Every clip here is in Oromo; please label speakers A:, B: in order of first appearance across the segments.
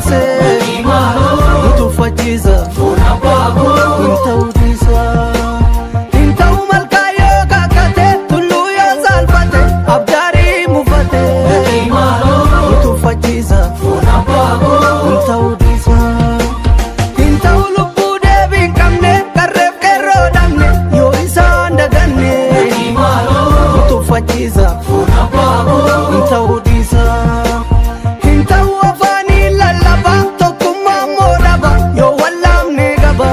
A: cabsee nu tuffachiisa. Hin ta'uu dhiisa. Hin ta'u malkaa yoo kakate, tulluu yoo saalfate, abdaarii mufate nu tuffachiisa. Hin ta'uu dhiisa. Hin ta'u lubbuu deebii hin qabne, qarreef qeerroo dhabne, yoo isaan daganne nu tuffachiisa. Hin ta'uu dhiisa. Hin ta'u afaanii lallaba, tokkummaa immoo dhaba, yoo wallaamne qaba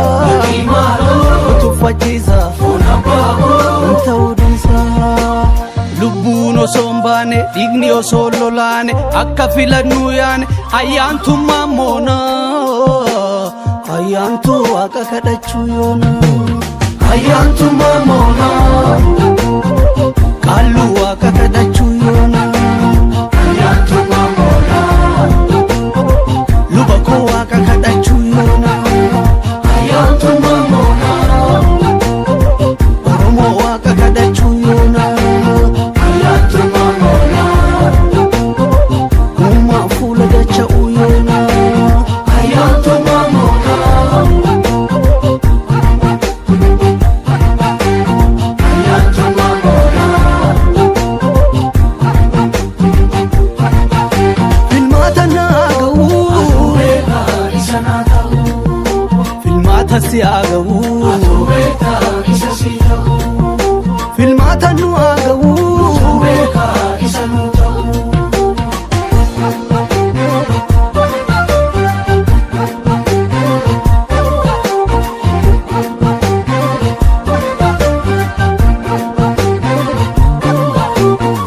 A: nu tuffachiisa. Hin ta'uu dhiisa. Lubbuun osoo hin baane, dhiigni osoo hin lolaane, akka filannuu yaane, ayyaantummaa moona. Ayyaantuu waaqa kadhachuu yoona. Ayyaantummaa moona. Qaalluu waaqa kadhachuu yoona. Ayyaantummaa moona. Luba koo waaqa kadhachuu yoona. Ayyaantummaa moona. Oromoo waaqa kadhachuu yoona. Ayyaantummaa moona. Uumaa fuula dacha'uu yoona. Ayyaantummaa moona. Ayyaantummaa moona. Filmaata naa ga'uu. Filmaata si haa ga'uu. Filmaata nu haa ga'uu.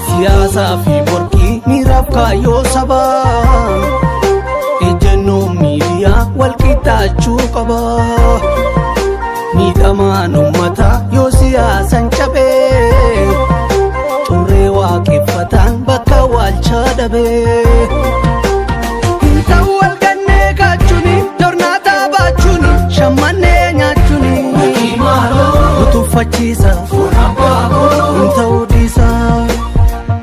A: Siyaasaa fi morkii miiraaf kaayyoo sabaa. Ejjennoo miidiyaa wal qixxaachuu qaba. Miidhamaan uummataa yoo siyaasan cabee, xurree waaqeffataan bakka waalchaa dhabee. Hin ta'u wal gannee kaachuuni, tornaataa baachuuni, shammannee nyaachuuni nu tuffachiisa. Hin ta'uu dhiisa.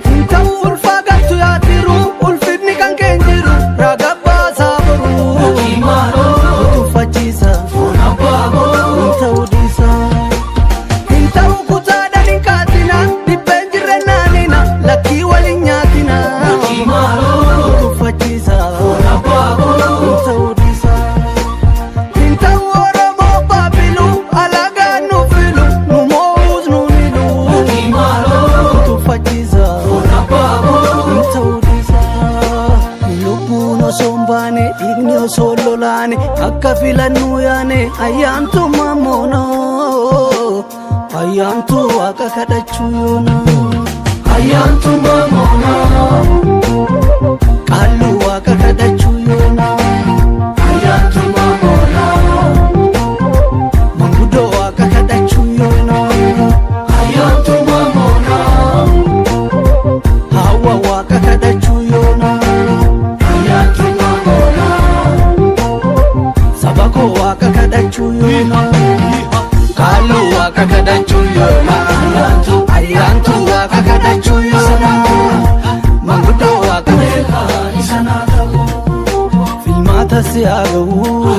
A: Hin ta'u ulfaa galtu yaadiru, ulfinni kan keenya jiru, raga baasaa boru nu tuffachiisa. Hin ta'uu dhiisa. Hin ta'u kutaadhaan hin kaatina, dhibbeen jirre naanina, lakkii waliin nyaatina nu tuffachiisa. Hin ta'uu dhiisa. Hin ta'u Oromoo baabilu, alagaan nu filu, nu moo'us nu nilu nu tuffachiisa. Hin ta'uu dhiisa. Lubbuun osoo hin baane, dhiigni osoo hin lolaane, akka filannuu yaane, ayyaantummaa moona. Ayyaantuu waaqa kadhachuu yoona. Ayyaantummaa moona. Qaalluu waaqa kadhachuu yoona. Ayyaantummaa moona. Manguddoo waaqa kadhachuu yoona. Ayyaantummaa moona. Hawa waaqa kadhachuu yoona. Ayyaantummaa moona. Saba koo waaqa kadhachuu yoona. Qaalluu waaqa kadhachuu yoona. Ayyaantuu waaqa kadhachuu yoona. Manguddoo waaqa filmaata si haa ga'uu.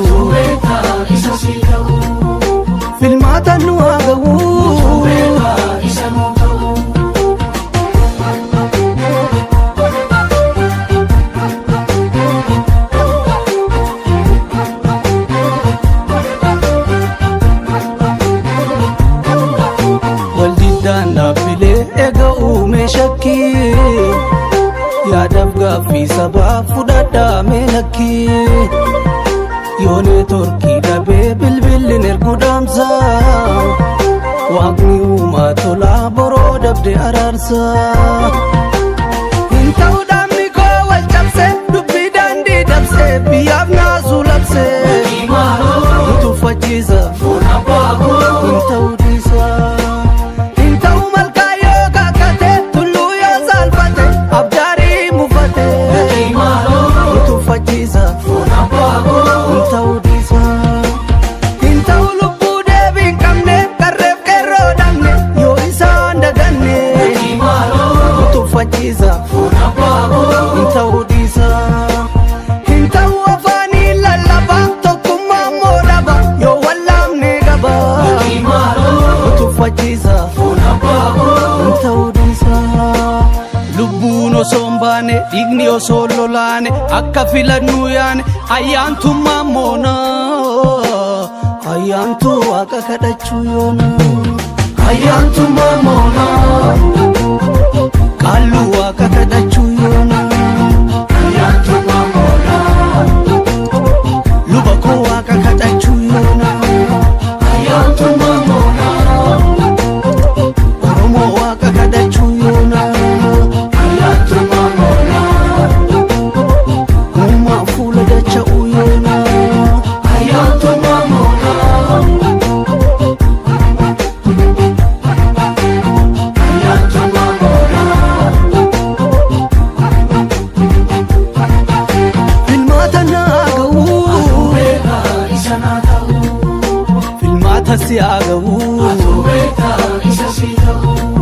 A: Filmaata nu haa ga'uu. Waldiddaan dhaabbilee eega uume shakkii, yaadaaf gaaffii sabaa fudhadhaa lakkii. Yoo neetworkii dhabee bilbilli erguu dhaamsa, waaqni uumaa tolaa boroo dabde araarsa. Hin ta'u dhaabni koo wal cabse, dubbii daandii dabse, biyyaaf naasuu labse nu tuffachiisa. Hin ta'uu dhiisa. Hin ta'u malkaa yoo kakate, tulluu yoo saalfate, abdaarii mufate nu tuffachiisa. Hin ta'uu dhiisa. Hin ta'u lubbuu deebii hin qabne, qarreef qeerroo dhabne, yoo isaan daganne nu tuffachiisa. Hin ta'uu dhiisa. Hin ta'u afaan Osoo hin baane, dhiigni osoo hin lolaane, akka filannu yaane ayyaantummaa moona. Ayyaantuu Waaqa kadhachuu yoona. Ayyaantummaa moona. Qaalluu Waaqa kadhachuu yoona. Ayyaantummaa moona. Luba koo Waaqa kadhachuu yoona. Ayyaantummaa moona. Oromoo Waaqa kadhachuu yoona. Ayyaantummaa moona. Uumaa fuula dacha'uu yoona. Ayyaantummaa moona. Ayyaantummaa moona. Filmaata naa ga'uu.
B: Isa naa ta'u.
A: Filmaata si haa ga'uu.
B: Atu beektaa isa si ta'u.